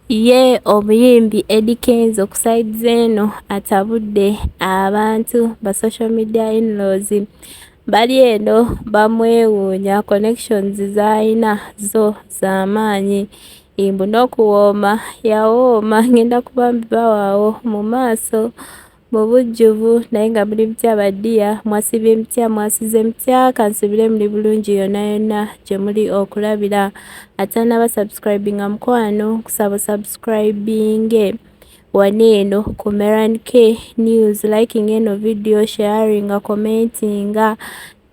Ye omuyimbi Eddy Kenzo ku side z'eno atabudde abantu ba social media in-laws bali eno bamwewuunya connections z'alina zo za maanyi mbu n'okuwooma yawooma ngenda kuba mbibawaawo mu maaso mu bujjuvu naye nga muli mutya ba dear mwasibye mutya mwasize mutya kansubire muli bulungi yonna yonna gye muli okulabira atannaba subscribinga mukwano nkusaba osubscribinge wano eno ku Meran K News liking eno video sharinga commentinga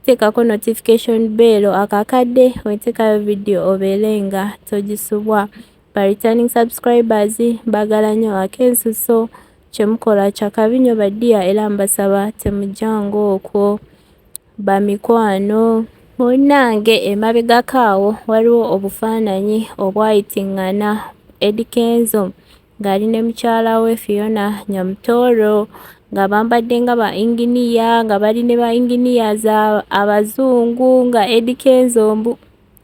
teekako notification bell akakadde wenteekayo video obeere nga togisubwa ba returning subscribers mbagala nnyo ak'ensuso kyemukola kyakabi nnyo ba dear era mbasaba temujjanga okwo bamikwano. Munnange emabegako awo waliwo obufaananyi obwayitiŋŋana Eddy Kenzo ng'ali ne mukyala we Fiona Nyamutooro nga bambadde nga ba yinginiya nga bali ne ba engineers abazungu nga Eddy Kenzo mbu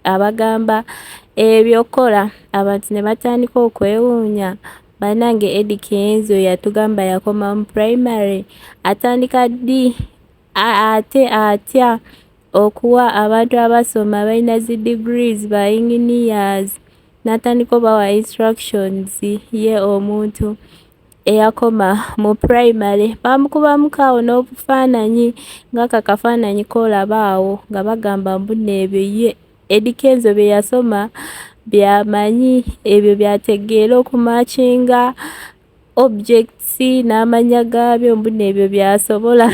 abagamba ebyokukola abantu ne batandika okwewuunya bannange Eddy Kenzo yatugamba yakoma mu primary atandika ddi ate atya okuwa abantu abasoma balina zi degrees ba engineers n'atandika obawa instructions ye omuntu eyakoma mu primary baamukubamuko awo n'obufaananyi ng'ako akafaananyi k'olaba awo nga bagamba mbu nno ebyo ye Eddy Kenzo bye yasoma by'amanyi ebyo by'ategeera okumatchinga objects n'amannya gaabyo mbu nno ebyo by'asobola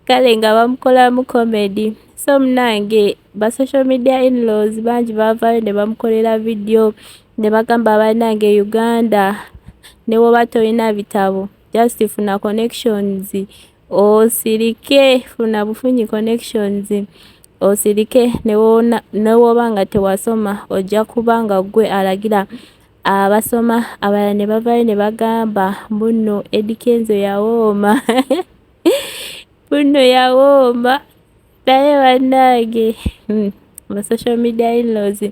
kale nga bamukolamu comedy so munnange ba social media in-laws bangi baavaayo ne bamukolera video ne bagamba bannange Uganda ne bw'oba tolina bitabo just funa connections osirike funa bufunyi connections osirike ne bw'oba nga tewasoma ojja kuba nga ggwe alagira abasoma abalala ne bavaayo ne bagamba mbu nno Eddy Kenzo yawooma mbu nno yawooma naye bannange ba social media in-laws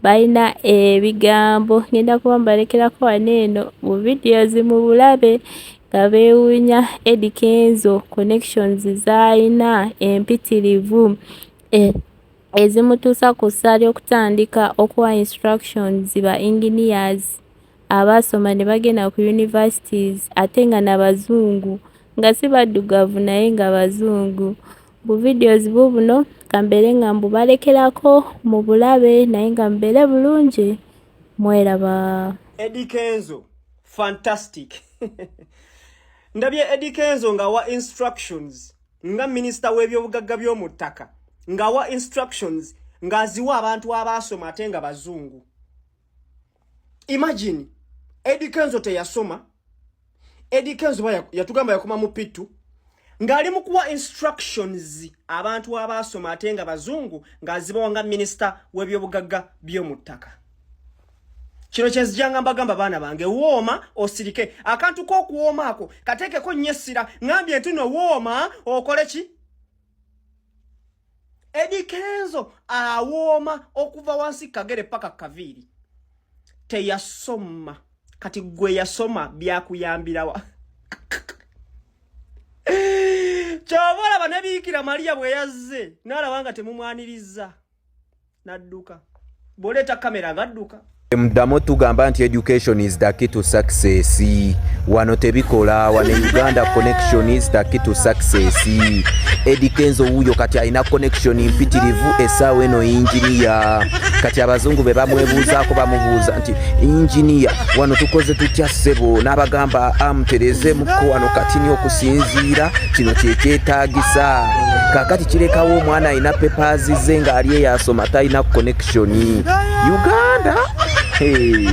balina ebigambo ngenda kuba mbalekerako wano eno mu videos mu bulabe nga beewuunya Eddy Kenzo connections z'alina empitirivu ezimutuusa ku ssa ly'okutandika okuwa instructions ba engineers abaasoma ne bagenda ku universities ate nga nabazungu nga si baddugavu naye nga bazungu. Bu videos buubuno ka mbeere nga mbubalekerako mu bulabe naye nga mubeere bulungi mweraba. Eddy Kenzo fantastic. Ndabye Eddy Kenzo ng'awa instructions nga minisita w'ebyobugagga by'omu ttaka ng'awa instructions ng'aziwa abantu abaasoma ate nga bazungu. Imagine Eddy Kenzo teyasoma. Eddy Kenzo yatugamba yakoma mu P2 ng'ali mu kuwa instructions abantu abaasoma ate nga bazungu ng'azibawa nga minisita w'ebyobugagga by'omu ttaka. Kino kyenzijanga mbagamba baana bange, wooma osirike. Akantu k'okuwooma ako kateekeko nnyo essira. Ŋŋambye nti no wooma okole ki? Eddy Kenzo awooma okuva wansi kagere paka kaviiri. Teyasoma. Kati gwe yasoma byakuyambirawa? Kyova olaba ne Biikira Mariya bwe yazze n'alaba nga temumwaniriza n'adduka. Bw'oleeta kamera ng'adduka. Muddamu tugamba nti education is the key to success. Wano tebikola. Wano e Uganda connection is the key to success. Eddy Kenzo wuuyo kati alina connection mpitirivu essaawa eno yinginiya. Kati abazungu be bamwebuuzaako bamubuuza nti yinginiya wano tukoze tutya ssebo, n'abagamba amuterezeemuko wano katini okusinziira kino kyekyetaagisa. Kaakati kirekawo omwana alina papers ze ng'ali eyasoma talina connection. Uganda, hey.